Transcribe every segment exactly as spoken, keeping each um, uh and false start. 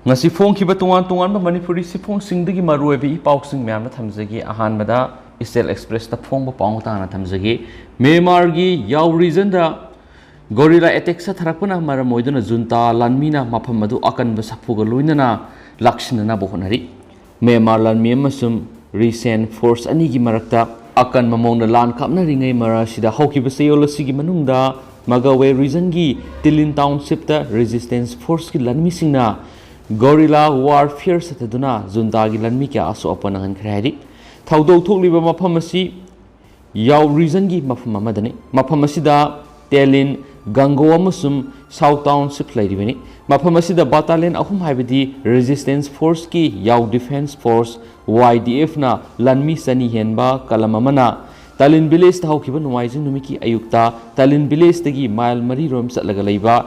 ꯉꯁꯤ ꯐꯣꯡꯈꯤꯕ ꯇꯣꯉꯥꯟ ꯇꯣꯉꯥꯟꯕ ꯃꯅꯤꯄꯨꯔꯤ ꯆꯦꯐꯣꯡꯁꯤꯡꯗꯒꯤ ꯃꯔꯨꯑꯣꯏꯕ ꯏ ꯄꯥꯎꯁꯤꯡ ꯃꯌꯥꯝꯅ ꯊꯝꯖꯒꯦ꯫ ꯑꯍꯥꯟꯕꯗ East Expressꯇ ꯐꯣꯡꯕ ꯄꯥꯎ ꯃꯇꯥꯡꯅ ꯊꯝꯖꯒꯦ꯫ ꯃ꯭ꯌꯥꯟꯃꯥꯔꯒꯤ ꯌꯥꯎ ꯔꯤꯖꯟꯗ ꯒꯣꯔꯤꯂꯥ ꯑꯦꯇꯦꯛ ꯆꯠꯊꯔꯛꯄꯅ ꯃꯔꯝ ꯑꯣꯏꯗꯨꯅ ꯖꯨꯟꯇꯥ ꯂꯥꯟꯃꯤꯅ ꯃꯐꯝ ꯑꯗꯨ ꯑꯀꯟꯕ ꯁꯥꯐꯨꯒ ꯂꯣꯏꯅꯅ ꯂꯥꯛꯁꯤꯟꯅꯅꯕ ꯍꯣꯠꯅꯔꯤ꯫ ꯃ꯭ꯌꯥꯟꯃꯥꯔ ꯂꯥꯟꯃꯤ ꯑꯃꯁꯨꯡ ꯔꯤꯁꯦꯟ ꯐꯣꯔꯁ ꯑꯅꯤꯒꯤ ꯃꯔꯛꯇ ꯑꯀꯟꯕ ꯃꯑꯣꯡꯗ ꯂꯥꯟ ꯀꯥꯞꯅꯔꯤꯉꯩ ꯃꯔꯛ ꯑꯁꯤꯗ ꯍꯧꯈꯤꯕ ꯆꯌꯣꯜ ꯑꯁꯤꯒꯤ ꯃꯅꯨꯡꯗ ꯃꯒꯋꯦ ꯔꯤꯖꯟꯒꯤ ꯇꯤꯂꯤꯟ ꯇꯥꯎꯟꯁꯤꯞꯇ ꯔꯦꯖꯤꯁꯇꯦꯟꯁ ꯐꯣꯔꯁꯀꯤ ꯂꯥꯟꯃꯤꯁꯤꯡꯅ ꯒꯣꯔꯤꯂꯥ ꯋꯥꯔꯐꯤꯌꯔ ꯆꯠꯊꯗꯨꯅ ꯖꯨꯟꯇꯥꯒꯤ ꯂꯥꯟꯃꯤ ꯀꯌꯥ ꯑꯁꯣꯛ ꯑꯄꯟ ꯅꯪꯍꯟꯈ꯭ꯔꯦ ꯍꯥꯏꯔꯤ꯫ ꯊꯧꯗꯣꯛ ꯊꯣꯛꯂꯤꯕ ꯃꯐꯝ ꯑꯁꯤ ꯌꯥꯎ ꯔꯤꯖꯟꯒꯤ ꯃꯐꯝ ꯑꯃꯗꯅꯤ꯫ ꯃꯐꯝ ꯑꯁꯤꯗ ꯇꯦꯂꯤꯟ, ꯒꯪꯒꯣ ꯑꯃꯁꯨꯡ ꯁꯥꯎ ꯇꯥꯎꯟꯁꯤꯞ ꯂꯩꯔꯤꯕꯅꯤ꯫ ꯃꯐꯝ ꯑꯁꯤꯗ ꯕꯥꯇꯥꯂꯤꯌꯟ ꯑꯍꯨꯝ ꯍꯥꯏꯕꯗꯤ ꯔꯦꯖꯤꯁꯇꯦꯟꯁ ꯐꯣꯔꯁꯀꯤ ꯌꯥꯎ ꯗꯤꯐꯦꯟꯁ ꯐꯣꯔꯁ, ꯋꯥꯏ ꯗꯤ ꯑꯦꯐꯅ ꯂꯥꯟꯃꯤ ꯆꯅꯤ ꯍꯦꯟꯕ ꯀꯂꯝ ꯑꯃꯅ ꯇꯥꯂꯤꯟ ꯚꯤꯂꯦꯖꯇ ꯍꯧꯈꯤꯕ ꯅꯣꯡꯃꯥꯏꯖꯤꯡ ꯅꯨꯃꯤꯠꯀꯤ ꯑꯌꯨꯛꯇ ꯇꯥꯂꯤꯟ ꯚꯤꯂꯦꯖꯇꯒꯤ ꯃꯥꯏꯜ ꯃꯔꯤ ꯔꯣꯝ ꯆꯠꯂꯒ ꯂꯩꯕ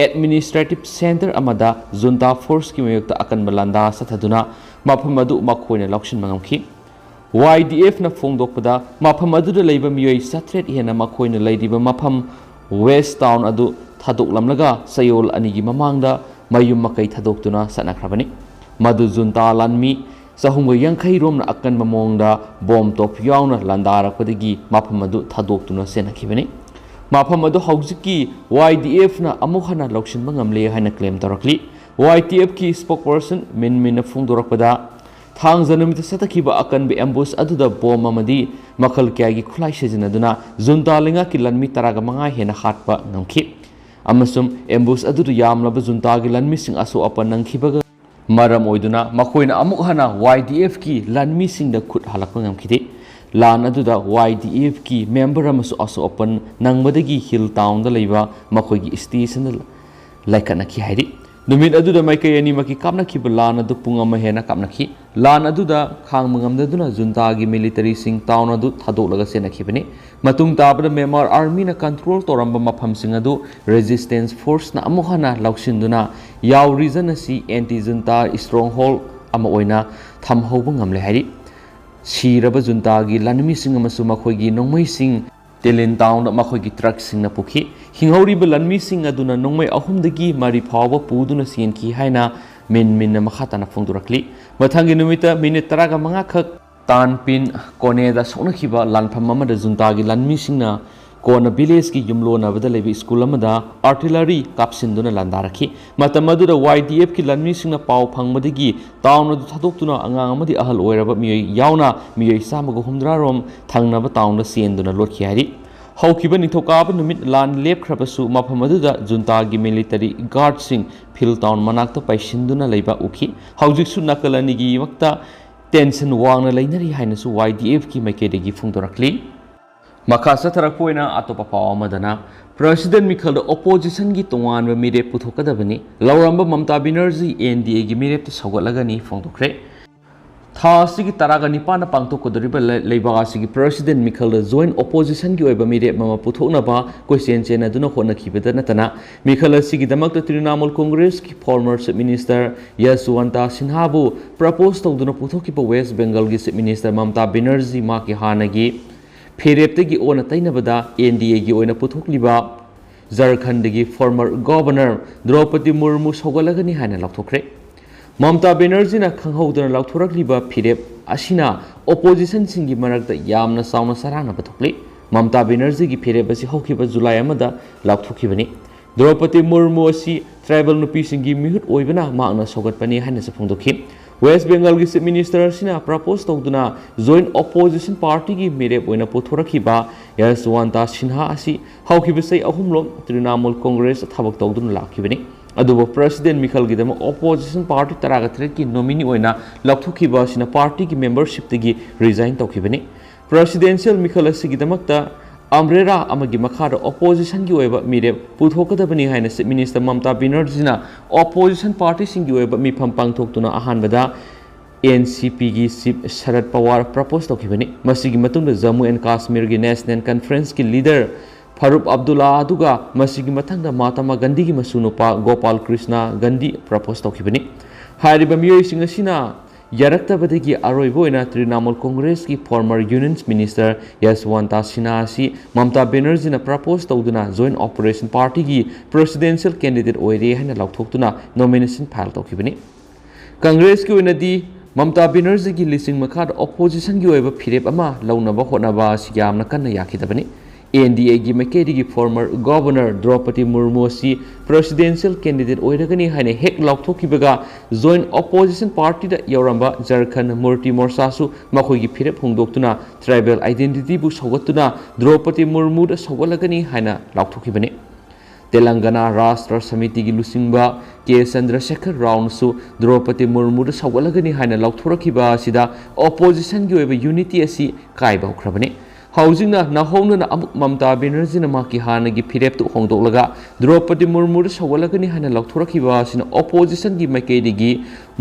ꯑꯦꯗꯃꯤꯅꯤꯁꯇ꯭ꯔꯦꯇꯤꯚ ꯁꯦꯟꯇꯔ ꯑꯃꯗ ꯖꯨꯟꯇꯥ ꯐꯣꯔꯁꯀꯤ ꯃꯥꯌꯣꯛꯇ ꯑꯀꯟꯕ ꯂꯥꯟꯗꯥ ꯆꯠꯊꯗꯨꯅ ꯃꯐꯝ ꯑꯗꯨ ꯃꯈꯣꯏꯅ ꯂꯧꯁꯤꯟꯕ ꯉꯝꯈꯤ꯫ ꯋꯥꯏ ꯗꯤ ꯑꯦꯐꯅ ꯐꯣꯡꯗꯣꯛꯄꯗ, ꯃꯐꯝ ꯑꯗꯨꯗ ꯂꯩꯕ ꯃꯤꯑꯣꯏ ꯆꯥꯇ꯭ꯔꯦꯠ ꯍꯦꯟꯅ ꯃꯈꯣꯏꯅ ꯂꯩꯔꯤꯕ ꯃꯐꯝ ꯋꯦꯁ ꯇꯥꯎꯟ ꯑꯗꯨ ꯊꯥꯗꯣꯛꯂꯝꯂꯒ ꯆꯌꯣꯜ ꯑꯅꯤꯒꯤ ꯃꯃꯥꯡꯗ ꯃꯌꯨꯝ ꯃꯀꯩ ꯊꯥꯗꯣꯛꯇꯨꯅ ꯆꯠꯅꯈ꯭ꯔꯕꯅꯤ꯫ ꯃꯗꯨ ꯖꯨꯟꯇꯥ ꯂꯥꯟꯃꯤ ꯆꯍꯨꯝꯒ ꯌꯥꯡꯈꯩ ꯔꯣꯝꯅ ꯑꯀꯟꯕ ꯃꯑꯣꯡꯗ ꯕꯣꯝ ꯇꯣꯞ ꯌꯥꯎꯅ ꯂꯥꯟꯗꯥꯔꯛꯄꯗꯒꯤ ꯃꯐꯝ ꯑꯗꯨ ꯊꯥꯗꯣꯛꯇꯨꯅ ꯆꯦꯟꯅꯈꯤꯕꯅꯤ꯫ ꯃꯐꯝ ꯑꯗꯨ ꯍꯧꯖꯤꯛꯀꯤ ꯋꯥꯏ ꯗꯤ ꯑꯦꯐꯅ ꯑꯃꯨꯛ ꯍꯟꯅ ꯂꯧꯁꯤꯟꯕ ꯉꯝꯂꯦ ꯍꯥꯏꯅ ꯀ꯭ꯂꯦꯝ ꯇꯧꯔꯛꯂꯤ꯫ ꯋꯥꯏ ꯗꯤ ꯑꯦꯐꯀꯤ ꯁ꯭ꯄꯣꯛꯄꯔꯁꯟ ꯃꯤꯟ ꯃꯤꯟꯅ ꯐꯣꯡꯗꯣꯔꯛꯄꯗ, ꯊꯥꯡꯖ ꯅꯨꯃꯤꯠꯇ ꯆꯠꯊꯈꯤꯕ ꯑꯀꯟꯕ ꯑꯦꯝꯕꯨꯁ ꯑꯗꯨꯗ ꯕꯣꯝ ꯑꯃꯗꯤ ꯃꯈꯜ ꯀꯌꯥꯒꯤ ꯈꯨꯠꯂꯥꯏ ꯁꯤꯖꯤꯟꯅꯗꯨꯅ ꯖꯨꯟꯇꯥ ꯂꯩꯉꯥꯛꯀꯤ ꯂꯥꯟꯃꯤ ꯇꯔꯥꯒ ꯃꯉꯥ ꯍꯦꯟꯅ ꯍꯥꯠꯄ ꯉꯝꯈꯤ ꯑꯃꯁꯨꯡ ꯑꯦꯝꯕꯨꯁ ꯑꯗꯨꯗ ꯌꯥꯝꯂꯕ ꯖꯨꯟꯇꯥꯒꯤ ꯂꯥꯟꯃꯤꯁꯤꯡ ꯑꯁꯣꯛ ꯑꯄꯟ ꯅꯪꯈꯤꯕꯒ ꯃꯔꯝ ꯑꯣꯏꯗꯨꯅ ꯃꯈꯣꯏꯅ ꯑꯃꯨꯛ ꯍꯟꯅ ꯋꯥꯏ ꯗꯤ ꯑꯦꯐꯀꯤ ꯂꯥꯟꯃꯤꯁꯤꯡꯗ ꯈꯨꯠ ꯍꯜꯂꯛꯄ ꯉꯝꯈꯤꯗꯦ꯫ ꯂꯥꯟ ꯑꯗꯨꯗ ꯋꯥꯏ ꯗꯤ ꯑꯦꯐꯀꯤ ꯃꯦꯝꯕꯔ ꯑꯃꯁꯨ ꯑꯁꯣꯛ ꯑꯄꯟ ꯅꯪꯕꯗꯒꯤ ꯍꯤꯜ ꯇꯥꯎꯟꯗ ꯂꯩꯕ ꯃꯈꯣꯏꯒꯤ ꯁ꯭ꯇꯦꯁꯟꯗ ꯂꯩꯈꯠꯅꯈꯤ ꯍꯥꯏꯔꯤ꯫ ꯅꯨꯃꯤꯠ ꯑꯗꯨꯗ ꯃꯥꯏꯀꯩ ꯑꯅꯤꯃꯛꯀꯤ ꯀꯥꯞꯅꯈꯤꯕ ꯂꯥꯟ ꯑꯗꯨ ꯄꯨꯡ ꯑꯃ ꯍꯦꯟꯅ ꯀꯥꯞꯅꯈꯤ꯫ ꯂꯥꯟ ꯑꯗꯨꯗ ꯈꯥꯡꯕ ꯉꯝꯗꯗꯨꯅ ꯖꯨꯟꯇꯥꯒꯤ ꯃꯤꯂꯤꯇꯔꯤꯁꯤꯡ ꯇꯥꯎꯟ ꯑꯗꯨ ꯊꯥꯗꯣꯛꯂꯒ ꯆꯦꯟꯅꯈꯤꯕꯅꯤ꯫ ꯃꯇꯨꯡ ꯇꯥꯕꯗ ꯃ꯭ꯌꯥꯟꯃꯥꯔ ꯑꯥꯔꯃꯤꯅ ꯀꯟꯇ꯭ꯔꯣꯜ ꯇꯧꯔꯝꯕ ꯃꯐꯝꯁꯤꯡ ꯑꯗꯨ ꯔꯦꯖꯤꯁꯇꯦꯟꯁ ꯐꯣꯔꯁꯅ ꯑꯃꯨꯛ ꯍꯟꯅ ꯂꯧꯁꯤꯟꯗꯨꯅ ꯌꯥꯎ ꯔꯤꯖꯟ ꯑꯁꯤ ꯑꯦꯟꯇꯤ ꯖꯨꯟꯇꯥ ꯁ꯭ꯇ꯭ꯔꯣꯡꯍꯣꯜ ꯑꯃ ꯑꯣꯏꯅ ꯊꯝꯍꯧꯕ ꯉꯝꯂꯦ ꯍꯥꯏꯔꯤ꯫ ꯁꯤꯔꯕ ꯖꯨꯟꯇꯥꯒꯤ ꯂꯥꯟꯃꯤꯁꯤꯡ ꯑꯃꯁꯨꯡ ꯃꯈꯣꯏꯒꯤ ꯅꯣꯡꯃꯩꯁꯤꯡ ꯇꯦꯂꯤꯟ ꯇꯥꯎꯟꯗ ꯃꯈꯣꯏꯒꯤ ꯇ꯭ꯔꯛꯁꯤꯡꯅ ꯄꯨꯈꯤ꯫ ꯍꯤꯡꯍꯧꯔꯤꯕ ꯂꯥꯟꯃꯤꯁꯤꯡ ꯑꯗꯨꯅ ꯅꯣꯡꯃꯩ ꯑꯍꯨꯝꯗꯒꯤ ꯃꯔꯤ ꯐꯥꯎꯕ ꯄꯨꯗꯨꯅ ꯆꯦꯟꯈꯤ ꯍꯥꯏꯅ ꯃꯤꯟ ꯃꯤꯟꯅ ꯃꯈꯥ ꯇꯥꯅ ꯐꯣꯡꯗꯣꯔꯛꯂꯤ꯫ ꯃꯊꯪꯒꯤ ꯅꯨꯃꯤꯠꯇ ꯃꯤꯅꯤꯠ ꯇꯔꯥꯒ ꯃꯉꯥ ꯈꯛ ꯇꯥꯟꯄꯤꯟ ꯀꯣꯅꯦꯗ ꯁꯣꯛꯅꯈꯤꯕ ꯂꯥꯟꯐꯝ ꯑꯃꯗ ꯖꯨꯟꯇꯥꯒꯤ ꯂꯥꯟꯃꯤꯁꯤꯡꯅ ꯀꯣꯟꯅ ꯚꯤꯂꯦꯖꯀꯤ ꯌꯨꯝꯂꯣꯟꯅꯕꯗ ꯂꯩꯕ ꯁ꯭ꯀꯨꯜ ꯑꯃꯗ ꯑꯥꯔꯇꯤꯂꯔꯤ ꯀꯥꯞꯁꯤꯟꯗꯨꯅ ꯂꯥꯟꯗꯥꯔꯛꯈꯤ꯫ ꯃꯇꯝ ꯑꯗꯨꯗ ꯋꯥꯏ ꯗꯤ ꯑꯦꯐꯀꯤ ꯂꯥꯟꯃꯤꯁꯤꯡꯅ ꯄꯥꯎ ꯐꯪꯕꯗꯒꯤ ꯇꯥꯎꯟ ꯑꯗꯨ ꯊꯥꯗꯣꯛꯇꯨꯅ ꯑꯉꯥꯡ ꯑꯃꯗꯤ ꯑꯍꯜ ꯑꯣꯏꯔꯕ ꯃꯤꯑꯣꯏ ꯌꯥꯎꯅ ꯃꯤꯑꯣꯏ ꯆꯥꯝꯃꯒ ꯍꯨꯝꯗ꯭ꯔꯥ ꯔꯣꯝ ꯊꯪꯅꯕ ꯇꯥꯎꯟꯗ ꯆꯦꯟꯗꯨꯅ ꯂꯣꯠꯈꯤ ꯍꯥꯏꯔꯤ꯫ ꯍꯧꯈꯤꯕ ꯅꯤꯡꯊꯧꯀꯥꯕ ꯅꯨꯃꯤꯠ ꯂꯥꯟ ꯂꯦꯞꯈ꯭ꯔꯕꯁꯨ ꯃꯐꯝ ꯑꯗꯨꯗ ꯖꯨꯟꯇꯥꯒꯤ ꯃꯤꯂꯤꯇꯔꯤ ꯒꯥꯔꯗꯁꯤꯡ ꯐꯤꯜ ꯇꯥꯎꯟ ꯃꯅꯥꯛꯇ ꯄꯩꯁꯤꯟꯗꯨꯅ ꯂꯩꯕ ꯎꯈꯤ꯫ ꯍꯧꯖꯤꯛꯁꯨ ꯅꯥꯀꯜ ꯑꯅꯤꯒꯤ ꯃꯛꯇ ꯇꯦꯟꯁꯟ ꯋꯥꯡꯅ ꯂꯩꯅꯔꯤ ꯍꯥꯏꯅꯁꯨ ꯋꯥꯏ ꯗꯤ ꯑꯦꯐꯀꯤ ꯃꯥꯏꯀꯩꯗꯒꯤ ꯐꯣꯡꯗꯣꯔꯛꯂꯤ꯫ ꯃꯈꯥ ꯆꯠꯊꯔꯛꯄ ꯑꯣꯏꯅ ꯑꯇꯣꯞꯄ ꯄꯥꯎ ꯑꯃꯗꯅ, ꯄ꯭ꯔꯁꯤꯗꯦꯟ ꯃꯤꯈꯜꯗ ꯑꯣꯄꯣꯖꯤꯁꯟꯒꯤ ꯇꯣꯉꯥꯟꯕ ꯃꯤꯔꯦꯞ ꯄꯨꯊꯣꯛꯀꯗꯕꯅꯤ, ꯂꯧꯔꯝꯕ ꯃꯃꯇꯥ ꯕꯦꯅꯔꯖꯤ ꯑꯦꯟ ꯗꯤ ꯑꯦꯒꯤ ꯃꯤꯔꯦꯞꯇ ꯁꯧꯒꯠꯂꯒꯅꯤ ꯐꯣꯡꯗꯣꯛꯈ꯭ꯔꯦ꯫ ꯊꯥ ꯑꯁꯤꯒꯤ ꯇꯔꯥꯒ ꯅꯤꯄꯥꯟꯗ ꯄꯥꯡꯊꯣꯛꯀꯗꯧꯔꯤꯕ ꯂꯩ-, ꯂꯩꯕꯥꯛ ꯑꯁꯤꯒꯤ ꯄ꯭ꯔꯁꯤꯗꯦꯟ ꯃꯤꯈꯜꯗ ꯖꯣꯏꯟ ꯑꯣꯄꯣꯖꯤꯁꯟꯒꯤ ꯑꯣꯏꯕ ꯃꯤꯔꯦꯞ ꯑꯃ ꯄꯨꯊꯣꯛꯅꯕ ꯀꯣꯏꯆꯦꯟ ꯆꯦꯟꯅꯗꯨꯅ ꯍꯣꯠꯅꯈꯤꯕꯗ ꯅꯠꯇꯅ, ꯃꯤꯈꯜ ꯑꯁꯤꯒꯤꯗꯃꯛꯇ ꯇ꯭ꯔꯤꯅꯥꯃꯨꯜ ꯀꯣꯡꯒ꯭ꯔꯦꯁꯀꯤ ꯐꯣꯔꯃꯔ ꯆꯤꯐ ꯃꯤꯅꯤꯁꯇꯔ ꯌꯁꯋꯟꯇ ꯁꯤꯟꯍꯥꯕꯨ ꯄ꯭ꯔꯄꯣꯖ ꯇꯧꯗꯨꯅ ꯄꯨꯊꯣꯛꯈꯤꯕ ꯋꯦꯁ ꯕꯦꯡꯒꯜꯒꯤ ꯆꯤꯐ ꯃꯤꯅꯤꯁꯇꯔ ꯃꯃꯇꯥ ꯕꯦꯅꯔꯖꯤ ꯃꯍꯥꯛꯀꯤ ꯍꯥꯟꯅꯒꯤ ꯐꯤꯔꯦꯞꯇꯒꯤ ꯑꯣꯟꯅ ꯇꯩꯅꯕꯗ ꯑꯦꯟ ꯗꯤ ꯑꯦꯒꯤ ꯑꯣꯏꯅ ꯄꯨꯊꯣꯛꯂꯤꯕ ꯖꯔꯈꯟꯗꯒꯤ ꯐꯣꯔꯃꯔ ꯒꯣꯚꯔꯅꯔ ꯗ꯭ꯔꯧꯄꯗꯤ ꯃꯨꯔꯃꯨ ꯁꯧꯒꯠꯂꯒꯅꯤ ꯍꯥꯏꯅ ꯂꯥꯎꯊꯣꯛꯈ꯭ꯔꯦ꯫ ꯃꯃꯇꯥ ꯕꯦꯅꯔꯖꯤꯅ ꯈꯪꯍꯧꯗꯅ ꯂꯥꯎꯊꯣꯔꯛꯂꯤꯕ ꯐꯤꯔꯦꯞ ꯑꯁꯤꯅ ꯑꯣꯄꯣꯖꯤꯁꯟꯁꯤꯡꯒꯤ ꯃꯔꯛꯇ ꯌꯥꯝꯅ ꯆꯥꯎꯅ ꯆꯔꯥꯡꯅꯕ ꯊꯣꯛꯂꯤ꯫ ꯃꯃꯇꯥ ꯕꯦꯅꯔꯖꯤꯒꯤ ꯐꯤꯔꯦꯞ ꯑꯁꯤ ꯍꯧꯈꯤꯕ ꯖꯨꯂꯥꯏ ꯑꯃꯗ ꯂꯥꯎꯊꯣꯛꯈꯤꯕꯅꯤ꯫ ꯗ꯭ꯔꯧꯄꯗꯤ ꯃꯨꯔꯃꯨ ꯑꯁꯤ ꯇ꯭ꯔꯥꯏꯕꯦꯜ ꯅꯨꯄꯤꯁꯤꯡꯒꯤ ꯃꯤꯍꯨꯠ ꯑꯣꯏꯕꯅ ꯃꯍꯥꯛꯅ ꯁꯧꯒꯠꯄꯅꯤ ꯍꯥꯏꯅꯁꯨ ꯐꯣꯡꯗꯣꯛꯈꯤ꯫ ꯋꯦꯁ ꯕꯦꯡꯒꯜꯒꯤ ꯆꯤꯐ ꯃꯤꯅꯤꯁꯇꯔ ꯑꯁꯤꯅ ꯄ꯭ꯔꯄꯣꯖ ꯇꯧꯗꯨꯅ ꯖꯣꯏꯟ ꯑꯣꯄꯣꯖꯤꯁꯟ ꯄꯥꯔꯇꯤꯒꯤ ꯃꯤꯔꯦꯞ ꯑꯣꯏꯅ ꯄꯨꯊꯣꯔꯛꯈꯤꯕ ꯌꯁꯋꯟꯇ ꯁꯤꯟꯍꯥ ꯑꯁꯤ ꯍꯧꯈꯤꯕ ꯆꯍꯤ ꯑꯍꯨꯝꯂꯣꯝ ꯇ꯭ꯔꯤꯅꯥꯃꯨꯜ ꯀꯣꯡꯒ꯭ꯔꯦꯁꯇ ꯊꯕꯛ ꯇꯧꯗꯨꯅ ꯂꯥꯛꯈꯤꯕꯅꯤ꯫ ꯑꯗꯨꯕꯨ ꯄ꯭ꯔꯁꯤꯗꯦꯟ ꯃꯤꯈꯜꯒꯤꯗꯃꯛ ꯑꯣꯄꯣꯖꯤꯁꯟ ꯄꯥꯔꯇꯤ ꯇꯔꯥꯒ ꯇꯔꯦꯠꯀꯤ ꯅꯣꯃꯤꯅꯤ ꯑꯣꯏꯅ ꯂꯥꯎꯊꯣꯛꯈꯤꯕ ꯑꯁꯤꯅ ꯄꯥꯔꯇꯤꯒꯤ ꯃꯦꯝꯕꯔꯁꯤꯞꯇꯒꯤ ꯔꯤꯖꯥꯏꯟ ꯇꯧꯈꯤꯕꯅꯤ꯫ ꯄ꯭ꯔꯁꯤꯗꯦꯟꯁꯤꯌꯦꯜ ꯃꯤꯈꯜ ꯑꯁꯤꯒꯤꯗꯃꯛꯇ ꯑꯝꯕ꯭ꯔꯦꯔꯥ ꯑꯃꯒꯤ ꯃꯈꯥꯗ ꯑꯣꯄꯣꯖꯤꯁꯟꯒꯤ ꯑꯣꯏꯕ ꯃꯤꯔꯦꯞ ꯄꯨꯊꯣꯛꯀꯗꯕꯅꯤ ꯍꯥꯏꯅ ꯆꯤꯐ ꯃꯤꯅꯤꯁꯇꯔ ꯃꯃꯇꯥ ꯕꯦꯅꯔꯖꯤꯅ ꯑꯣꯄꯣꯖꯤꯁꯟ ꯄꯥꯔꯇꯤꯁꯤꯡꯒꯤ ꯑꯣꯏꯕ ꯃꯤꯐꯝ ꯄꯥꯡꯊꯣꯛꯇꯨꯅ ꯑꯍꯥꯟꯕꯗ ꯑꯦꯟ ꯁꯤ ꯄꯤꯒꯤ ꯆꯤꯐ ꯁꯔꯠ ꯄꯋꯥꯔ ꯄ꯭ꯔꯄꯣꯖ ꯇꯧꯈꯤꯕꯅꯤ꯫ ꯃꯁꯤꯒꯤ ꯃꯇꯨꯡꯗ Jammu and ꯀꯥꯁꯃꯤꯔꯒꯤ national ꯀꯟꯐꯔꯦꯟꯁꯀꯤ leader Farooq Abdulla ꯑꯗꯨꯒ ꯃꯁꯤꯒꯤ ꯃꯊꯪꯗ ꯃꯍꯥꯇꯃꯥ ꯒꯥꯟꯙꯤꯒꯤ ꯃꯁꯨꯅꯨꯄꯥ ꯒꯣꯄꯥꯜ ꯀ꯭ꯔꯤꯁꯅ ꯒꯥꯟꯙꯤ ꯄ꯭ꯔꯄꯣꯖ ꯇꯧꯈꯤꯕꯅꯤ꯫ ꯍꯥꯏꯔꯤꯕ ꯃꯤꯑꯣꯏꯁꯤꯡ ꯑꯁꯤꯅ ꯌꯥꯔꯛꯇꯕꯗꯒꯤ ꯑꯔꯣꯏꯕ ꯑꯣꯏꯅ Trinamool ꯀꯣꯡꯒ꯭ꯔꯦꯁꯀꯤ former Union Minister ꯌꯁꯋꯟꯇ Sinha ꯑꯁꯤ ꯃꯃꯇꯥ ꯕꯦꯅꯔꯖꯤꯅ propose ꯇꯧꯗꯨꯅ Joint Opposition Partyꯒꯤ presidential candidate ꯑꯣꯏꯔꯦ ꯍꯥꯏꯅ ꯂꯥꯎꯊꯣꯛꯇꯨꯅ nomination file ꯇꯧꯈꯤꯕꯅꯤ꯫ ꯀꯪꯒ꯭ꯔꯦꯁꯀꯤ ꯑꯣꯏꯅꯗꯤ ꯃꯃꯇꯥ ꯕꯦꯅꯔꯖꯤꯒꯤ ꯂꯨꯆꯤꯡ ꯃꯈꯥꯗ oppositionꯒꯤ ꯑꯣꯏꯕ ꯐꯤꯔꯦꯞ ꯑꯃ ꯂꯧꯅꯕ ꯍꯣꯠꯅꯕ ꯑꯁꯤ ꯌꯥꯝꯅ ꯀꯟꯅ ꯌꯥꯈꯤꯗꯕꯅꯤ꯫ NDAꯒꯤ ꯃꯥꯏꯀꯩꯗꯒꯤ former Governor ꯗ꯭ꯔꯧꯄꯗꯤ ꯃꯨꯔꯃꯨ ꯑꯁꯤ presidential candidate ꯑꯣꯏꯔꯒꯅꯤ ꯍꯥꯏꯅ ꯍꯦꯛ ꯂꯥꯎꯊꯣꯛꯈꯤꯕꯒ, Joint Opposition Partyꯗ ꯌꯥꯎꯔꯝꯕ ꯖꯔꯈꯟ ꯃꯨꯔꯇꯤ ꯃꯣꯔꯆꯥꯁꯨ ꯃꯈꯣꯏꯒꯤ ꯐꯤꯔꯦꯞ ꯍꯣꯡꯗꯣꯛꯇꯨꯅ tribal identityꯕꯨ ꯁꯧꯒꯠꯇꯨꯅ ꯗ꯭ꯔꯧꯄꯗꯤ ꯃꯨꯔꯃꯨꯗ ꯁꯧꯒꯠꯂꯒꯅꯤ ꯍꯥꯏꯅ ꯂꯥꯎꯊꯣꯛꯈꯤꯕꯅꯤ꯫ ꯇꯦꯂꯪꯒꯅꯥ ꯔꯥꯁꯇ꯭ꯔ ꯁꯃꯤꯇꯤꯒꯤ ꯂꯨꯆꯤꯡꯕ ꯀꯦ ꯆꯟꯗ꯭ꯔꯁꯦꯈꯔ ꯔꯥꯎꯅꯁꯨ ꯗ꯭ꯔꯧꯄꯗꯤ ꯃꯨꯔꯃꯨꯗ ꯁꯧꯒꯠꯂꯒꯅꯤ ꯍꯥꯏꯅ ꯂꯥꯎꯊꯣꯔꯛꯈꯤꯕ ꯑꯁꯤꯗ oppositionꯒꯤ ꯑꯣꯏꯕ unity ꯑꯁꯤ ꯀꯥꯏꯕ ꯍꯧꯈ꯭ꯔꯕꯅꯤ꯫ ꯍꯧꯖꯤꯛꯅ ꯅꯧꯍꯧꯅꯅ ꯑꯃꯨꯛ ꯃꯃꯇꯥ ꯕꯦꯅꯔꯖꯤꯅ ꯃꯍꯥꯛꯀꯤ ꯍꯥꯟꯅꯒꯤ ꯐꯤꯔꯦꯞꯇꯨ ꯍꯣꯡꯗꯣꯛꯂꯒ ꯗ꯭ꯔꯧꯄꯗꯤ ꯃꯨꯔꯃꯨꯗ ꯁꯧꯒꯠꯂꯒꯅꯤ ꯍꯥꯏꯅ ꯂꯥꯎꯊꯣꯔꯛꯈꯤꯕ ꯑꯁꯤꯅ oppositionꯒꯤ ꯃꯥꯏꯀꯩꯗꯒꯤ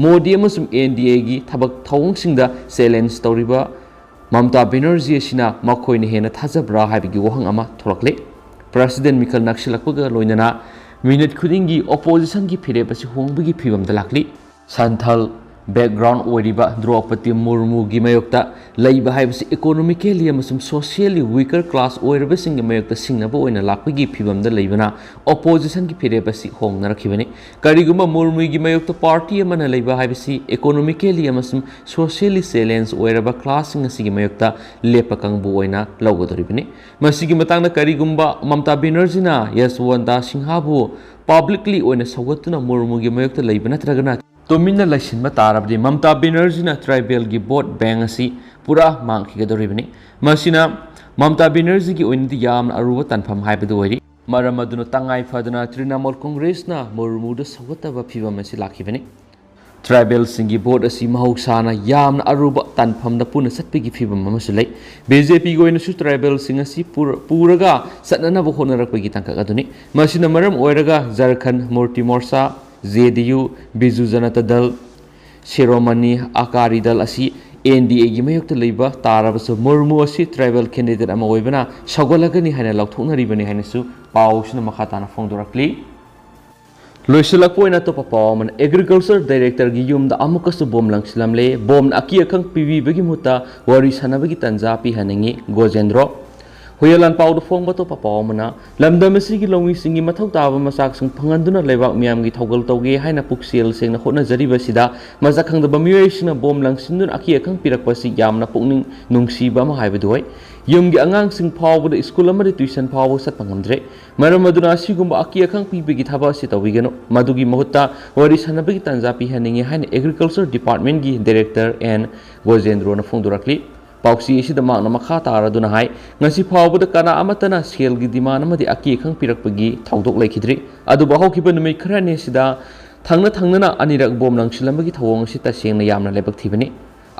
ꯃꯣꯗꯤ ꯑꯃꯁꯨꯡ NDAꯒꯤ ꯊꯕꯛ ꯊꯧꯑꯣꯡꯁꯤꯡꯗ challenge ꯇꯧꯔꯤꯕ ꯃꯃꯇꯥ ꯕꯦꯅꯔꯖꯤ ꯑꯁꯤꯅ ꯃꯈꯣꯏꯅ ꯍꯦꯟꯅ ꯊꯥꯖꯕ꯭ꯔꯥ ꯍꯥꯏꯕꯒꯤ ꯋꯥꯍꯪ ꯑꯃ ꯊꯣꯛꯂꯛꯂꯦ꯫ President ꯃꯤꯈꯜ ꯅꯛꯁꯤꯜꯂꯛꯄꯒ ꯂꯣꯏꯅꯅ ꯃꯤꯅꯤꯠ ꯈꯨꯗꯤꯡꯒꯤ oppositionꯒꯤ ꯐꯤꯔꯦꯞ ꯑꯁꯤ ꯍꯣꯡꯕꯒꯤ ꯐꯤꯕꯝꯗ ꯂꯥꯛꯂꯤ꯫ ꯁꯟꯊꯜ background ꯑꯣꯏꯔꯤꯕ ꯗ꯭ꯔꯧꯄꯗꯤ ꯃꯨꯔꯃꯨꯒꯤ ꯃꯥꯌꯣꯛꯇ ꯂꯩꯕ ꯍꯥꯏꯕꯁꯤ economically ꯑꯃꯁꯨꯡ socially weaker class ꯑꯣꯏꯔꯕꯁꯤꯡꯒꯤ ꯃꯥꯌꯣꯛꯇ ꯁꯤꯡꯅꯕ ꯑꯣꯏꯅ ꯂꯥꯛꯄꯒꯤ ꯐꯤꯕꯝꯗ ꯂꯩꯕꯅ oppositionꯒꯤ ꯐꯤꯔꯦꯞ ꯑꯁꯤ ꯍꯣꯡꯅꯔꯛꯈꯤꯕꯅꯤ꯫ ꯀꯔꯤꯒꯨꯝꯕ ꯃꯨꯔꯃꯨꯒꯤ ꯃꯥꯌꯣꯛꯇ party ꯑꯃꯅ ꯂꯩꯕ ꯍꯥꯏꯕꯁꯤ economically ꯑꯃꯁꯨꯡ socially challenge ꯑꯣꯏꯔꯕ classꯁꯤꯡ ꯑꯁꯤꯒꯤ ꯃꯥꯌꯣꯛꯇ ꯂꯦꯞꯄ ꯀꯥꯡꯕꯨ ꯑꯣꯏꯅ ꯂꯧꯒꯗꯧꯔꯤꯕꯅꯤ꯫ ꯃꯁꯤꯒꯤ ꯃꯇꯥꯡꯗ ꯀꯔꯤꯒꯨꯝꯕ ꯃꯃꯇꯥ ꯕꯦꯅꯔꯖꯤꯅ ꯌꯁꯋꯟꯇ ꯁꯤꯡꯍꯥꯕꯨ publicly ꯑꯣꯏꯅ ꯁꯧꯒꯠꯇꯨꯅ ꯃꯨꯔꯃꯨꯒꯤ ꯃꯥꯌꯣꯛꯇ ꯂꯩꯕ ꯅꯠꯇ꯭ꯔꯒꯅ ꯇꯨꯃꯤꯟꯅ ꯂꯩꯁꯤꯟꯕ ꯇꯥꯔꯕꯗꯤ ꯃꯃꯇꯥ ꯕꯦꯅꯔꯖꯤꯅ tribalꯒꯤ vote bank ꯑꯁꯤ ꯄꯨꯔꯥ ꯃꯥꯡꯈꯤꯒꯗꯧꯔꯤꯕꯅꯤ꯫ ꯃꯁꯤꯅ ꯃꯃꯇꯥ ꯕꯦꯅꯔꯖꯤꯒꯤ ꯑꯣꯏꯅꯗꯤ ꯌꯥꯝꯅ ꯑꯔꯨꯕ ꯇꯥꯟꯐꯝ ꯍꯥꯏꯕꯗꯨ ꯑꯣꯏꯔꯤ꯫ ꯃꯔꯝ ꯑꯗꯨꯅ ꯇꯉꯥꯏ ꯐꯗꯅ ꯇ꯭ꯔꯤꯅꯥꯃꯨꯜ ꯀꯣꯡꯒ꯭ꯔꯦꯁꯅ ꯃꯨꯔꯃꯨꯗ ꯁꯧꯒꯠꯇꯕ ꯐꯤꯕꯝ ꯑꯁꯤ ꯂꯥꯛꯈꯤꯕꯅꯤ꯫ Tribalꯁꯤꯡꯒꯤ vote ꯑꯁꯤ ꯃꯍꯧꯁꯥꯅ ꯌꯥꯝꯅ ꯑꯔꯨꯕ ꯇꯥꯟꯐꯝꯗ ꯄꯨꯅ ꯆꯠꯄꯒꯤ ꯐꯤꯕꯝ ꯑꯃꯁꯨ ꯂꯩ꯫ BJPꯒꯤ ꯑꯣꯏꯅꯁꯨ tribalꯁꯤꯡ ꯑꯁꯤ ꯄꯨꯔ-, ꯄꯨꯔꯒ ꯆꯠꯅꯅꯕ ꯍꯣꯠꯅꯔꯛꯄꯒꯤ ꯇꯥꯡꯀꯛ ꯑꯗꯨꯅꯤ꯫ ꯃꯁꯤꯅ ꯃꯔꯝ ꯑꯣꯏꯔꯒ ꯖꯔꯈꯟ ꯃꯨꯔꯇꯤ ꯃꯣꯔꯆꯥ, JDU, ꯕꯤꯖꯨ ꯖꯅꯇꯥ ꯗꯜ, ꯁꯤꯔꯣꯃꯅꯤ ꯑꯀꯥꯔꯤ ꯗꯜ ꯑꯁꯤ NDAꯒꯤ ꯃꯥꯌꯣꯛꯇ ꯂꯩꯕ ꯇꯥꯔꯕꯁꯨ ꯃꯨꯔꯃꯨ ꯑꯁꯤ tribal candidate ꯑꯃ ꯑꯣꯏꯕꯅ ꯁꯧꯒꯠꯂꯒꯅꯤ ꯍꯥꯏꯅ ꯂꯥꯎꯊꯣꯛꯅꯔꯤꯕꯅꯤ ꯍꯥꯏꯅꯁꯨ ꯄꯥꯎꯁꯤꯅ ꯃꯈꯥ ꯇꯥꯅ ꯐꯣꯡꯗꯣꯔꯛꯂꯤ꯫ ꯂꯣꯏꯁꯤꯜꯂꯛꯄ ꯑꯣꯏꯅ ꯑꯇꯣꯞꯄ ꯄꯥꯎ ꯑꯃꯅ, ꯑꯦꯒ꯭ꯔꯤꯀꯜꯆꯔ ꯗꯥꯏꯔꯦꯛꯇꯔꯒꯤ ꯌꯨꯝꯗ ꯑꯃꯨꯛꯀꯁꯨ ꯕꯣꯝ ꯂꯪꯁꯤꯜꯂꯝꯂꯦ꯫ ꯕꯣꯝꯅ ꯑꯀꯤ ꯑꯈꯪ ꯄꯤꯕꯤꯕꯒꯤ ꯃꯍꯨꯠꯇ ꯋꯥꯔꯤ ꯁꯥꯟꯅꯕꯒꯤ ꯇꯥꯟꯖꯥ ꯄꯤꯍꯟꯅꯤꯡꯉꯤ ꯒꯣꯖꯦꯟꯗ꯭ꯔꯣ꯫ ꯍꯨꯏꯌꯦꯟ ꯂꯥꯟꯄꯥꯎꯗ ꯐꯣꯡꯕ ꯑꯇꯣꯞꯄ ꯄꯥꯎ ꯑꯃꯅ, ꯂꯝꯗꯝ ꯑꯁꯤꯒꯤ ꯂꯧꯃꯤꯁꯤꯡꯒꯤ ꯃꯊꯧ ꯇꯥꯕ ꯃꯆꯥꯛꯁꯤꯡ ꯐꯪꯍꯟꯗꯨꯅ ꯂꯩꯕꯥꯛ ꯃꯤꯌꯥꯝꯒꯤ ꯊꯧꯒꯜ ꯇꯧꯒꯦ ꯍꯥꯏꯅ ꯄꯨꯛꯆꯦꯜ ꯁꯦꯡꯅ ꯍꯣꯠꯅꯖꯔꯤꯕꯁꯤꯗ ꯃꯁꯛ ꯈꯪꯗꯕ ꯃꯤꯑꯣꯏꯁꯤꯡꯅ ꯕꯣꯝ ꯂꯪꯁꯤꯟꯗꯨꯅ ꯑꯀꯤ ꯑꯈꯪ ꯄꯤꯔꯛꯄꯁꯤ ꯌꯥꯝꯅ ꯄꯨꯛꯅꯤꯡ ꯅꯨꯡꯁꯤꯕ ꯑꯃ ꯍꯥꯏꯕꯗꯨ ꯑꯣꯏ꯫ ꯌꯨꯝꯒꯤ ꯑꯉꯥꯡꯁꯤꯡ ꯐꯥꯎꯕꯗ ꯁ꯭ꯀꯨꯜ ꯑꯃꯗꯤ ꯇ꯭ꯌꯨꯁꯟ ꯐꯥꯎꯕ ꯆꯠꯄ ꯉꯝꯗ꯭ꯔꯦ꯫ ꯃꯔꯝ ꯑꯗꯨꯅ ꯑꯁꯤꯒꯨꯝꯕ ꯑꯀꯤ ꯑꯈꯪ ꯄꯤꯕꯒꯤ ꯊꯕꯛ ꯑꯁꯤ ꯇꯧꯕꯤꯒꯅꯨ꯫ ꯃꯗꯨꯒꯤ ꯃꯍꯨꯠꯇ ꯋꯥꯔꯤ ꯁꯥꯟꯅꯕꯒꯤ ꯇꯥꯟꯖꯥ ꯄꯤꯍꯟꯅꯤꯡꯏ ꯍꯥꯏꯅ ꯑꯦꯒ꯭ꯔꯤꯀꯜꯆꯔ ꯗꯤꯄꯥꯔꯠꯃꯦꯟꯒꯤ ꯗꯥꯏꯔꯦꯛꯇꯔ ꯑꯦꯟ ꯒꯣꯖꯦꯟꯗ꯭ꯔꯣꯅ ꯐꯣꯡꯗꯣꯔꯛꯂꯤ꯫ ꯄꯥꯎꯆꯦ ꯑꯁꯤꯗ ꯃꯍꯥꯛꯅ ꯃꯈꯥ ꯇꯥꯔꯗꯨꯅ ꯍꯥꯏ, ꯉꯁꯤ ꯐꯥꯎꯕꯗ ꯀꯅꯥ ꯑꯃꯠꯇꯅ ꯁꯦꯜꯒꯤ ꯗꯤꯃꯥꯟ ꯑꯃꯗꯤ ꯑꯀꯤ ꯑꯈꯪ ꯄꯤꯔꯛꯄꯒꯤ ꯊꯧꯗꯣꯛ ꯂꯩꯈꯤꯗ꯭ꯔꯤ꯫ ꯑꯗꯨꯕꯨ ꯍꯧꯈꯤꯕ ꯅꯨꯃꯤꯠ ꯈꯔꯅꯤ ꯑꯁꯤꯗ ꯊꯪꯅ ꯊꯪꯅꯅ ꯑꯅꯤꯔꯛ ꯕꯣꯝ ꯂꯪꯁꯤꯜꯂꯝꯕꯒꯤ ꯊꯧꯑꯣꯡ ꯑꯁꯤ ꯇꯁꯦꯡꯅ ꯌꯥꯝꯅ ꯂꯥꯏꯕꯛ ꯊꯤꯕꯅꯤ꯫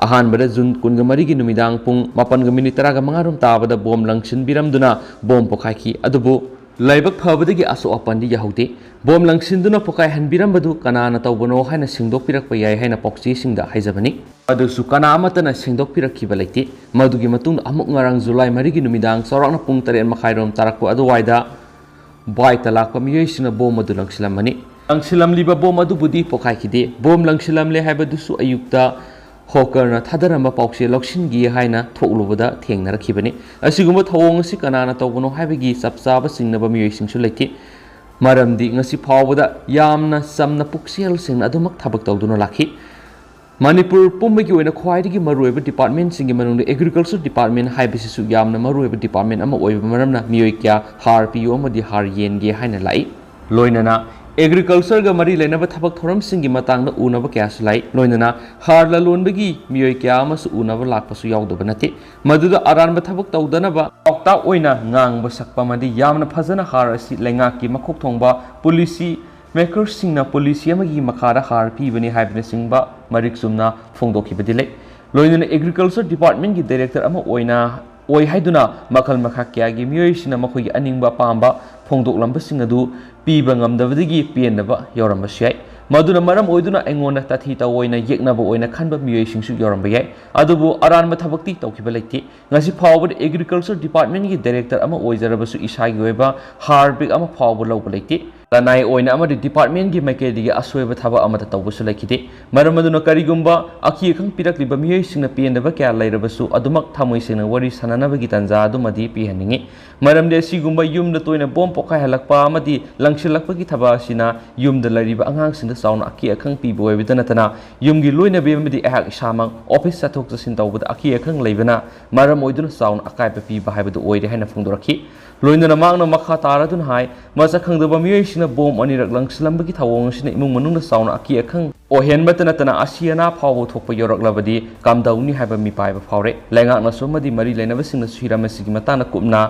ꯑꯍꯥꯟꯕꯗ ꯖꯨꯟ ꯀꯨꯟꯒ ꯃꯔꯤꯒꯤ ꯅꯨꯃꯤꯗꯥꯡ ꯄꯨꯡ ꯃꯥꯄꯟꯒ ꯃꯤꯅꯤꯠ ꯇꯔꯥꯒ ꯃꯉꯥ ꯔꯣꯝ ꯇꯥꯕꯗ ꯕꯣꯝ ꯂꯪꯁꯤꯟꯕꯤꯔꯝꯗꯨꯅ ꯕꯣꯝ ꯄꯣꯈꯥꯏꯈꯤ꯫ ꯑꯗꯨꯕꯨ ꯂꯥꯏꯕꯛ ꯐꯕꯗꯒꯤ ꯑꯁꯣꯛ ꯑꯄꯟꯗꯤ ꯌꯥꯍꯧꯗꯦ꯫ ꯕꯣꯝ ꯂꯪꯁꯤꯟꯗꯨꯅ ꯄꯣꯈꯥꯏꯍꯟꯕꯤꯔꯝꯕꯗꯨ ꯀꯅꯥꯅ ꯇꯧꯕꯅꯣ ꯍꯥꯏꯅ ꯁꯦꯡꯗꯣꯛꯄꯤꯔꯛꯄ ꯌꯥꯏ ꯍꯥꯏꯅ ꯄꯥꯎꯆꯦꯁꯤꯡꯗ ꯍꯥꯏꯖꯕꯅꯤ꯫ ꯑꯗꯨꯁꯨ ꯀꯅꯥ ꯑꯃꯠꯇꯅ ꯁꯦꯡꯗꯣꯛꯄꯤꯔꯛꯈꯤꯕ ꯂꯩꯇꯦ꯫ ꯃꯗꯨꯒꯤ ꯃꯇꯨꯡꯗ ꯑꯃꯨꯛ ꯉꯔꯥꯡ ꯖꯨꯂꯥꯏ ꯃꯔꯤꯒꯤ ꯅꯨꯃꯤꯗꯥꯡ ꯆꯥꯎꯔꯥꯛꯅ ꯄꯨꯡ ꯇꯔꯦꯠ ꯃꯈꯥꯏꯔꯣꯝ ꯇꯥꯔꯛꯄ ꯑꯗꯨꯋꯥꯏꯗ ꯕꯥꯏꯛꯇ ꯂꯥꯛꯄ ꯃꯤꯑꯣꯏꯁꯤꯡꯅ ꯕꯣꯝ ꯑꯗꯨ ꯂꯪꯁꯤꯜꯂꯝꯕꯅꯤ꯫ ꯂꯪꯁꯤꯜꯂꯝꯂꯤꯕ ꯕꯣꯝ ꯑꯗꯨꯕꯨꯗꯤ ꯄꯣꯈꯥꯏꯈꯤꯗꯦ꯫ ꯕꯣꯝ ꯂꯪꯁꯤꯜꯂꯝꯂꯦ ꯍꯥꯏꯕꯗꯨꯁꯨ ꯑꯌꯨꯛꯇ ꯍꯣꯀꯔꯅ ꯊꯥꯗꯔꯝꯕ ꯄꯥꯎꯆꯦ ꯂꯧꯁꯤꯟꯈꯤ ꯍꯥꯏꯅ ꯊꯣꯛꯂꯨꯕꯗ ꯊꯦꯡꯅꯔꯛꯈꯤꯕꯅꯤ꯫ ꯑꯁꯤꯒꯨꯝꯕ ꯊꯧꯑꯣꯡ ꯑꯁꯤ ꯀꯅꯥꯅ ꯇꯧꯕꯅꯣ ꯍꯥꯏꯕꯒꯤ ꯆꯞ ꯆꯥꯕ ꯆꯤꯡꯅꯕ ꯃꯤꯑꯣꯏꯁꯤꯡꯁꯨ ꯂꯩꯇꯦ꯫ ꯃꯔꯝꯗꯤ ꯉꯁꯤ ꯐꯥꯎꯕꯗ ꯌꯥꯝꯅ ꯆꯝꯅ ꯄꯨꯛꯆꯦꯜ ꯁꯦꯡꯅ ꯑꯗꯨꯃꯛ ꯊꯕꯛ ꯇꯧꯗꯨꯅ ꯂꯥꯛꯈꯤ꯫ ꯃꯅꯤꯄꯨꯔ ꯄꯨꯝꯕꯒꯤ ꯑꯣꯏꯅ ꯈ꯭ꯋꯥꯏꯗꯒꯤ ꯃꯔꯨꯑꯣꯏꯕ ꯗꯤꯄꯥꯔꯠꯃꯦꯟꯁꯤꯡꯒꯤ ꯃꯅꯨꯡꯗ ꯑꯦꯒ꯭ꯔꯤꯀꯜꯆꯔ ꯗꯤꯄꯥꯔꯠꯃꯦꯟ ꯍꯥꯏꯕꯁꯤꯁꯨ ꯌꯥꯝꯅ ꯃꯔꯨꯑꯣꯏꯕ ꯗꯤꯄꯥꯔꯠꯃꯦꯟ ꯑꯃ ꯑꯣꯏꯕ ꯃꯔꯝꯅ ꯃꯤꯑꯣꯏ ꯀꯌꯥ ꯍꯥꯔ ꯄꯤꯌꯨ ꯑꯃꯗꯤ ꯍꯥꯔ ꯌꯦꯟꯒꯦ ꯍꯥꯏꯅ ꯂꯥꯛꯏ꯫ ꯂꯣꯏꯅꯅ ꯑꯦꯒ꯭ꯔꯤꯀꯜꯆꯔꯒ ꯃꯔꯤ ꯂꯩꯅꯕ ꯊꯕꯛ ꯊꯧꯔꯝꯁꯤꯡꯒꯤ ꯃꯇꯥꯡꯗ ꯎꯅꯕ ꯀꯌꯥꯁꯨ ꯂꯥꯛꯏ꯫ ꯂꯣꯏꯅꯅ ꯍꯥꯔ ꯂꯂꯣꯟꯕꯒꯤ ꯃꯤꯑꯣꯏ ꯀꯌꯥ ꯑꯃꯁꯨ ꯎꯅꯕ ꯂꯥꯛꯄꯁꯨ ꯌꯥꯎꯗꯕ ꯅꯠꯇꯦ꯫ ꯃꯗꯨꯗ ꯑꯔꯥꯟꯕ ꯊꯕꯛ ꯇꯧꯗꯅꯕ ꯄꯥꯎꯇꯥꯛ ꯑꯣꯏꯅ ꯉꯥꯡꯕ ꯁꯛꯄ ꯑꯃꯗꯤ ꯌꯥꯝꯅ ꯐꯖꯅ ꯍꯥꯔ ꯑꯁꯤ ꯂꯩꯉꯥꯛꯀꯤ ꯃꯀꯣꯛ ꯊꯣꯡꯕ ꯄꯣꯂꯤꯁꯤ ꯃꯦꯀꯔꯁꯤꯡꯅ ꯄꯣꯂꯤꯁꯤ ꯑꯃꯒꯤ ꯃꯈꯥꯗ ꯍꯥꯔ ꯄꯤꯕꯅꯤ ꯍꯥꯏꯕꯅꯆꯤꯡꯕ ꯃꯔꯤꯛ ꯆꯨꯝꯅ ꯐꯣꯡꯗꯣꯛꯈꯤꯕꯗꯤ ꯂꯩ꯫ ꯂꯣꯏꯅꯅ ꯑꯦꯒ꯭ꯔꯤꯀꯜꯆꯔ ꯗꯤꯄꯥꯔꯠꯃꯦꯟꯒꯤ ꯗꯥꯏꯔꯦꯛꯇꯔ ꯑꯃ ꯑꯣꯏꯅ ꯑꯣꯏ ꯍꯥꯏꯗꯨꯅ ꯃꯈꯜ ꯃꯈꯥ ꯀꯌꯥꯒꯤ ꯃꯤꯑꯣꯏꯁꯤꯡꯅ ꯃꯈꯣꯏꯒꯤ ꯑꯅꯤꯡꯕ ꯑꯄꯥꯝꯕ ꯐꯣꯡꯗꯣꯛꯂꯝꯕꯁꯤꯡ ꯑꯗꯨ ꯄꯤꯕ ꯉꯝꯗꯕꯗꯒꯤ ꯄꯦꯟꯗꯕ ꯌꯥꯎꯔꯝꯕꯁꯨ ꯌꯥꯏ꯫ ꯃꯗꯨꯅ ꯃꯔꯝ ꯑꯣꯏꯗꯨꯅ ꯑꯩꯉꯣꯟꯗ ꯇꯥꯊꯤ ꯇꯥꯑꯣꯏꯅ ꯌꯦꯛꯅꯕ ꯑꯣꯏꯅ ꯈꯟꯕ ꯃꯤꯑꯣꯏꯁꯤꯡꯁꯨ ꯌꯥꯎꯔꯝꯕ ꯌꯥꯏ꯫ ꯑꯗꯨꯕꯨ ꯑꯔꯥꯟꯕ ꯊꯕꯛꯇꯤ ꯇꯧꯈꯤꯕ ꯂꯩꯇꯦ꯫ ꯉꯁꯤ ꯐꯥꯎꯕꯗ ꯑꯦꯒ꯭ꯔꯤꯀꯜꯆꯔ ꯗꯤꯄꯥꯔꯠꯃꯦꯟꯒꯤ ꯗꯥꯏꯔꯦꯛꯇꯔ ꯑꯃ ꯑꯣꯏꯖꯔꯕꯁꯨ ꯏꯁꯥꯒꯤ ꯑꯣꯏꯕ ꯍꯥꯔ ꯕꯦꯒ ꯑꯃ ꯐꯥꯎꯕ ꯂꯧꯕ ꯂꯩꯇꯦ꯫ ꯂꯅꯥꯏ ꯑꯣꯏꯅ ꯑꯃꯗꯤ department ꯀꯤ ꯃꯥꯏꯀꯩꯗꯒꯤ ꯑꯁꯣꯏꯕ ꯊꯕꯛ ꯑꯃꯠꯇ ꯇꯧꯕꯁꯨ ꯂꯩꯈꯤꯗꯦ꯫ ꯃꯔꯝ ꯑꯗꯨꯅ ꯀꯔꯤꯒꯨꯝꯕ ꯑꯀꯤ ꯑꯈꯪ ꯄꯤꯔꯛꯂꯤꯕ ꯃꯤꯑꯣꯏꯁꯤꯡꯅ ꯄꯦꯟꯗꯕ ꯀꯌꯥ ꯂꯩꯔꯕꯁꯨ ꯑꯗꯨꯃꯛ ꯊꯃꯣꯏ ꯁꯦꯡꯅ ꯋꯥꯔꯤ ꯁꯥꯟꯅꯅꯕꯒꯤ ꯇꯥꯟꯖꯥ ꯑꯗꯨꯃꯗꯤ ꯄꯤꯍꯟꯅꯤꯡꯏ꯫ ꯃꯔꯝꯗꯤ ꯑꯁꯤꯒꯨꯝꯕ ꯌꯨꯝꯗ ꯇꯣꯏꯅ ꯕꯣꯝ ꯄꯣꯈꯥꯏꯍꯜꯂꯛꯄ ꯑꯃꯗꯤ ꯂꯪꯁꯤꯜꯂꯛꯄꯒꯤ ꯊꯕꯛ ꯑꯁꯤꯅ ꯌꯨꯝꯗ ꯂꯩꯔꯤꯕ ꯑꯉꯥꯡꯁꯤꯡꯗ ꯆꯥꯎꯅ ꯑꯀꯤ ꯑꯈꯪ ꯄꯤꯕ ꯑꯣꯏꯕꯇ ꯅꯠꯇꯅ ꯌꯨꯝꯒꯤ ꯂꯣꯏꯅꯕꯤ ꯑꯃꯗꯤ ꯑꯩꯍꯥꯛ ꯏꯁꯥꯃꯛ office ꯆꯠꯊꯣꯛ ꯆꯠꯁꯤꯟ ꯇꯧꯕꯗ ꯑꯀꯤ ꯑꯈꯪ ꯂꯩꯕꯅ ꯃꯔꯝ ꯑꯣꯏꯗꯨꯅ ꯆꯥꯎꯅ ꯑꯀꯥꯏꯕ ꯄꯤꯕ ꯍꯥꯏꯕꯗꯨ ꯑꯣꯏꯔꯦ ꯍꯥꯏꯅ ꯐꯣꯡꯗꯣꯔꯛꯈꯤ꯫ ꯂꯣꯏꯅꯅ ꯃꯍꯥꯛꯅ ꯃꯈꯥ ꯇꯥꯔꯗꯨꯅ ꯍꯥꯏ, ꯃꯁꯛ ꯈꯪꯗꯕ ꯃꯤꯑꯣꯏꯁꯤꯡꯅ ꯕꯣꯝ ꯑꯅꯤꯔꯛ ꯂꯪꯁꯤꯜꯂꯝꯕꯒꯤ ꯊꯧꯑꯣꯡ ꯑꯁꯤꯅ ꯏꯃꯨꯡ ꯃꯅꯨꯡꯗ ꯆꯥꯎꯅ ꯑꯀꯤ ꯑꯈꯪ ꯑꯣꯏꯍꯟꯕꯇ ꯅꯠꯇꯅ ꯑꯁꯤ ꯑꯅꯥ ꯐꯥꯎꯕ ꯊꯣꯛꯄ ꯌꯧꯔꯛꯂꯕꯗꯤ ꯀꯝꯗꯧꯅꯤ ꯍꯥꯏꯕ ꯃꯤꯄꯥꯏꯕ ꯐꯥꯎꯔꯦ꯫ ꯂꯩꯉꯥꯛꯅꯁꯨ ꯑꯃꯗꯤ ꯃꯔꯤ ꯂꯩꯅꯕꯁꯤꯡꯅꯁꯨ ꯍꯤꯔꯝ ꯑꯁꯤꯒꯤ ꯃꯇꯥꯡꯗ ꯀꯨꯞꯅ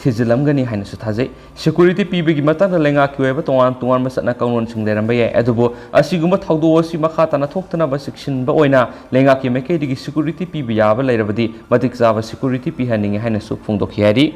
ꯊꯤꯖꯤꯜꯂꯝꯒꯅꯤ ꯍꯥꯏꯅꯁꯨ ꯊꯥꯖꯩ꯫ Security ꯄꯤꯕꯒꯤ ꯃꯇꯥꯡꯗ ꯂꯩꯉꯥꯛꯀꯤ ꯑꯣꯏꯕ ꯇꯣꯉꯥꯟ ꯇꯣꯉꯥꯟꯕ ꯆꯠꯅ ꯀꯥꯡꯂꯣꯟꯁꯤꯡ ꯂꯩꯔꯝꯕ ꯌꯥꯏ, ꯑꯗꯨꯕꯨ ꯑꯁꯤꯒꯨꯝꯕ ꯊꯧꯗꯣꯛ ꯑꯁꯤ ꯃꯈꯥ ꯇꯥꯅ ꯊꯣꯛꯇꯅꯕ ꯆꯦꯛꯁꯤꯟꯕ ꯑꯣꯏꯅ ꯂꯩꯉꯥꯛꯀꯤ ꯃꯥꯏꯀꯩꯗꯒꯤ security ꯄꯤꯕ ꯌꯥꯕ ꯂꯩꯔꯕꯗꯤ ꯃꯇꯤꯛ ꯆꯥꯕ security ꯄꯤꯍꯟꯅꯤꯡꯏ ꯍꯥꯏꯅꯁꯨ ꯐꯣꯡꯗꯣꯛꯈꯤ ꯍꯥꯏꯔꯤ꯫